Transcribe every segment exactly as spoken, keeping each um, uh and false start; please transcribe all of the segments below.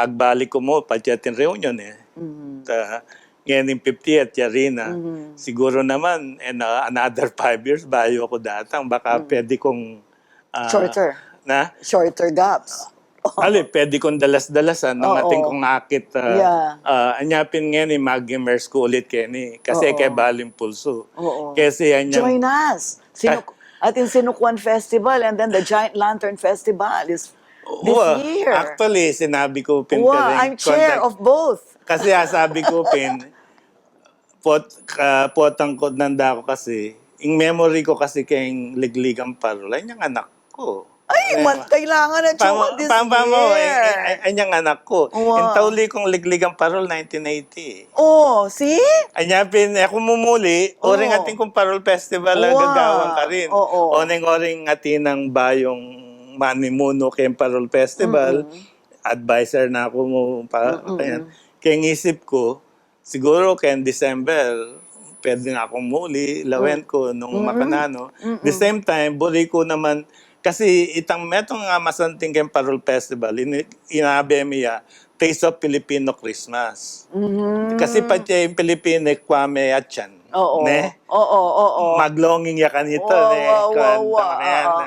agbalik ku mu, patse atin reunion e. Mhm. Ta, ngening fiftieth, yari na. Mhm. Siguru naman, e, na, another five years, bayu ku datang, baka pwede kung, ah, Shorter. Na? Shorter gaps. Ali, pwede kung dalas-dalasan, nung atin kung akit, ah, ah, anya pin ngeni, mag-immerse ku ulit keni. Kasi e ke balu ing pulsu. Oo. Kasi anya Join us. Sinu-, atin Sinukuan Festival and then the Giant Lantern Festival is this year. Actually, sinabi ku pin, I'm chair of both. Kasi, ah, sabi ku pin, pot-, ah, potang ku, nanda ku kasi, ing memory ku kasi keng Ligligang Parol, ay, inyang anak ku. Ay, kailangan na, Chuma, this year. Ay, inyang anak ku. Wow. Ing tauli kung Ligligang Parol, nineteen eighty. Oh, see? Anya pin, e ku mumuli, uring atin kung Parol Festival a gagawan karin. Oo. Oneng uring atin nang bayung manimunu keng Parol Festival, adviser na ku mu pa, kaya, keng isip ku, siguru keng December, pwede na kung muli, lawen ku nung makananu. The same time, buri ku naman, kasi itang metung a masanting keng Parol Festival, ini-, inabe mi ya, Taste of Filipino Christmas. Kasi patse ing Pilipino, kwame atyan. Oo. Ne? Oo, oo. Maglonging ya kanita, ne? Wow, wow,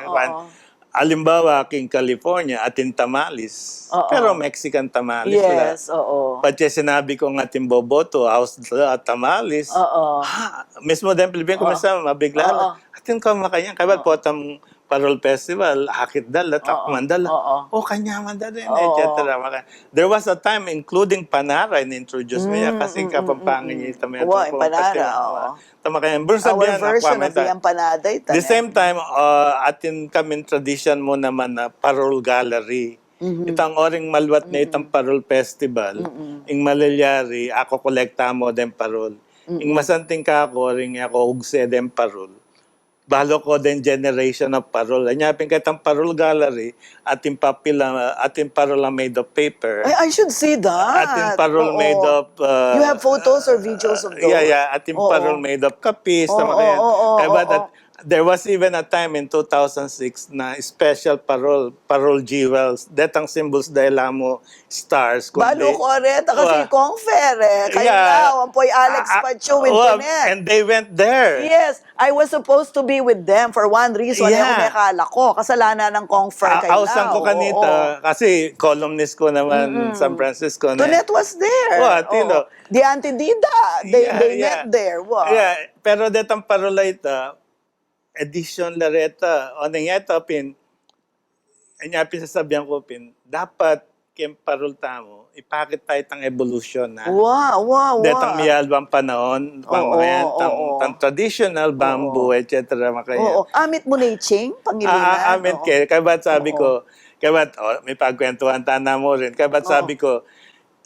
wow. Alimbawa, king California, atin tamales. Oo. Pero Mexican tamales la. Yes, oo. Patse sinabi kung atin boboto, house la, tamales. Oo. Ha, mismu deng Pilipino, kuminsan mabigla la. Oo. Atin ka makanyan, kaya potang Parol Festival, akit da la, takman da la. Oo. O, kanyan man da rin, et cetera. Maka-, there was a time, including Panara, in-introduce mi ya, kasi Kapampangan ya ita, metung Panara, oo. Tama kaya, buri sabyan, our version of the empanada, ita. The same time, ah, atin kaming tradisyon mu naman na Parol Gallery. Itang uring maluat na itang Parol Festival, ing malalyari, aku kolekta mu deng parol. Ing masanting kaku, uring aku ugse deng parol. Balu ku deng generation of parol. Anya pin ketang Parol Gallery, atin papel a, atin parol a made of paper. I, I should see that. Atin parol made of, uh, you have photos or videos of those? Yeah, yeah. Atin parol made of kapis, tama kaya. Oo, oo, oo. There was even a time in two thousand six na special parol, Parol Jewels. Detang symbols da la mu stars. Balu ku reta kasi Kong Fer e. Kayu na, ampo i Alex Pachu with Kenneth. And they went there. Yes, I was supposed to be with them for one reason. E ku mekala ku. Kasalanan nang Kong Fer kayu na. Ausan ku kanita, kasi columnist ku naman, San Francisco na. Kenneth was there. Di Auntie Dida, they, they met there. Yeah, pero detang parol a ita, edition la reta. O, nang yata pin, anya pin sasabian ku pin, dapat keng parol tamu, ipakit ta itang evolution na. Wow, wow, wow. Detang miyalwang panaun, pang, oo, tang, oo, tang traditional bamboo, oo, et cetera, makayan. Oo. Amit mu na i Ching, Pangilinan, amit ke, kaya ba't sabi ku, kaya ba't, o, mipagkwentuhan ta na mu rin, kaya ba't sabi ku,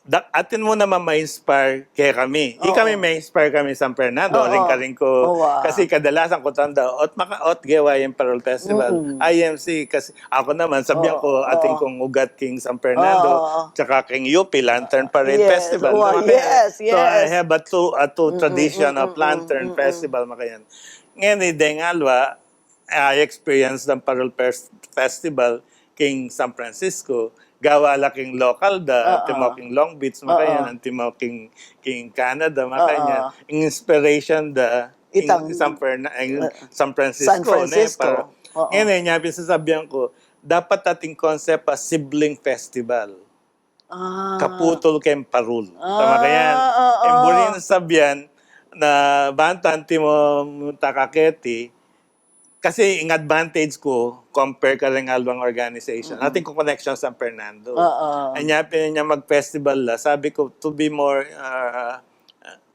da-, atin mu naman ma-inspire kekami. Ikami ma-inspire kami San Fernando, rin karin ku. Kasi kadalasan ku tanda, ot maka-, ot gewa yang Parol Festival, I M C, kasi aku naman, sabian ku, atin kung ugat king San Fernando, tsaka king U P, Lantern Parade Festival. Yes, yes. So, I have a two, a two tradition of Lantern Festival, makayan. Ngayon, i deng alwa, I experience ng Parol Fes-, Festival king San Francisco, gawa la king local da, antimo king Long Beach, makayan, antimo king, king Canada, makayan. Ing inspiration da, ing San Fernan-, ing San Francisco, ne, para, ngayon, nya pin sasabian ku, dapat atin concept a sibling festival. Kaputul keng parol. Tama kayan. Ing buri nang sabian na banta antimo munta ka keti, kasi ing advantage ku, compare ka ring alwang organization. Atin kung connection San Fernando. Anya pin nya mag-festival la, sabi ku, to be more, ah,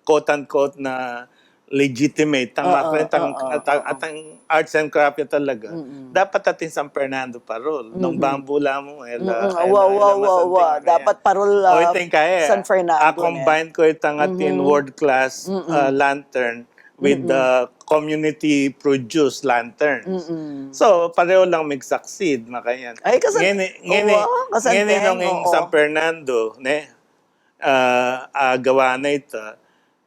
quote-unquote na legitimate, tama, atang arts and craft ya talaga. Dapat atin San Fernando parol. Nung bamboo la mu, e la, e la masanting. Dapat parol, ah, San Fernando, a-combine ku itang atin world-class, ah, lantern with the community-produced lanterns. So, pareho lang mig-succeed, makayan. Ay, kasan-, ngeni, ngeni, ngeni nung ing San Fernando, ne, ah, ah, gawa na ita,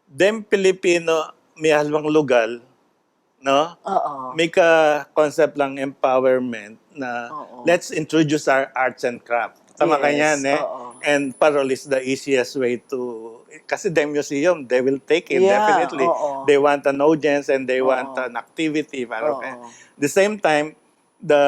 deng Pilipino, miyalwang lugal, no? Mika-concept lang empowerment na, let's introduce our arts and craft. Tama kanyan, ne? Yes, oo. And parol is the easiest way to, kasi the museum, they will take it, Yeah, definitely. Oo. They want an audience and they want Oo. an activity. Parol Oo. Kaya. The same time, the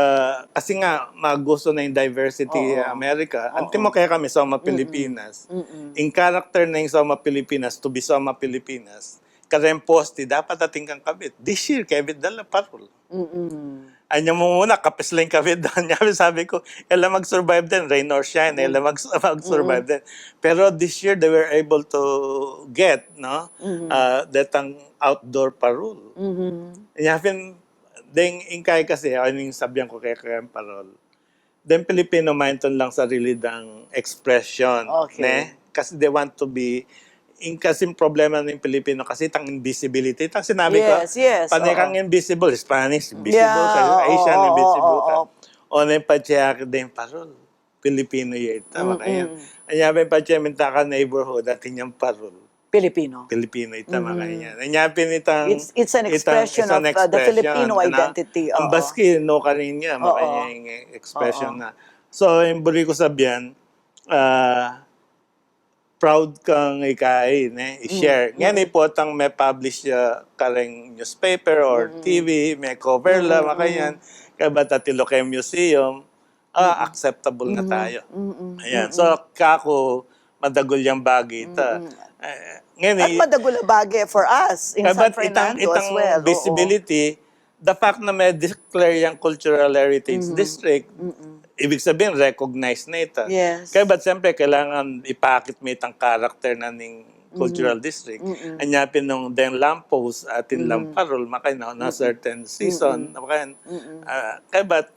kasi nga, magusto na yung diversity Oo. America. Oo. Antimo kaya kami sa mga Pilipinas. Yung character na yung sa mga Pilipinas, to be sa mga Pilipinas, kareng poste, dapat atin kang kabit. This year, kabit dala parol. Mm-mm. Anya mu muna, kapis lang kabit doon. Sabi ko, ela mag-survive din, rain or shine, ela mag- mag-survive din. Pero this year, they were able to get, no? Uh, detang outdoor parol. Mhm. Anya pin, deng ingkay kasi, ano yung sabihan ko kaya kaya parol. Deng Pilipino, maintun lang sarili dang expression, Okay. ne? Kasi they want to be, ing kasing problema ng Pilipino kasi itang invisibility. Itang sinabi ko, Yes, yes, panay oo. kang invisible, Spanish, invisible Yeah, ka, oo, Asian, oo, invisible ka. oo. O na yung patsiyaki din, parol. Pilipino ya ita, makanya. Anya pin patsiyaki minta ka neighborhood, atin yang parol. Pilipino. Pilipino ita, makanya. Anya pin itang It's, it's an expression of, uh, the Filipino identity, Ang oo. baski, no, karin niya, Oo. makanya yung expression na. So, yung buri ko sabihan, ah, proud kang ikai, ne, i-share. Ngayon, ipotang may publish siya kareng newspaper or T V, may cover la, makanyan. Kaya ba't atilu kay museum, ah, acceptable na tayo. Ayan. So, kaku, madagul yang bagi ita. Eh, ngayon, At madagul a bagi for us in kaya San ba't itang, Fernando as itang well. Oo. Visibility, the fact na may declare yang cultural heritage district, ibig sabihin, recognize na ita. Yes. Kaya ba't siyempre kailangan ipakit mo itang character na ning cultural district? Anya pin nung deng lamppost, atin lang parol, makanya na certain season, makanya, ah, kaya ba't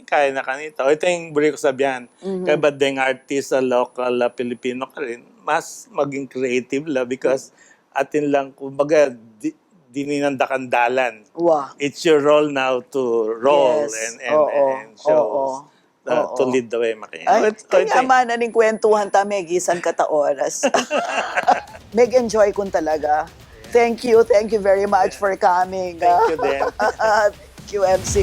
kaya na kanita? O ito yung buri ko sabihan. Kaya ba't deng artista, local, ah, Pilipino karin, mas maging creative la because atin lang, kumbaga, di, di ninanda kang dalan. Wa. It's your role now to roll Yes. and, and, Oo. and shows Oo. uh, to Oo. lead the way, makanya. Ay, Ito, ito, kaya man na ning kwentuhan ta, megisan ka ta oras. Meg, enjoy kun talaga. Thank you, thank you very much for coming. Thank you din. Q M C.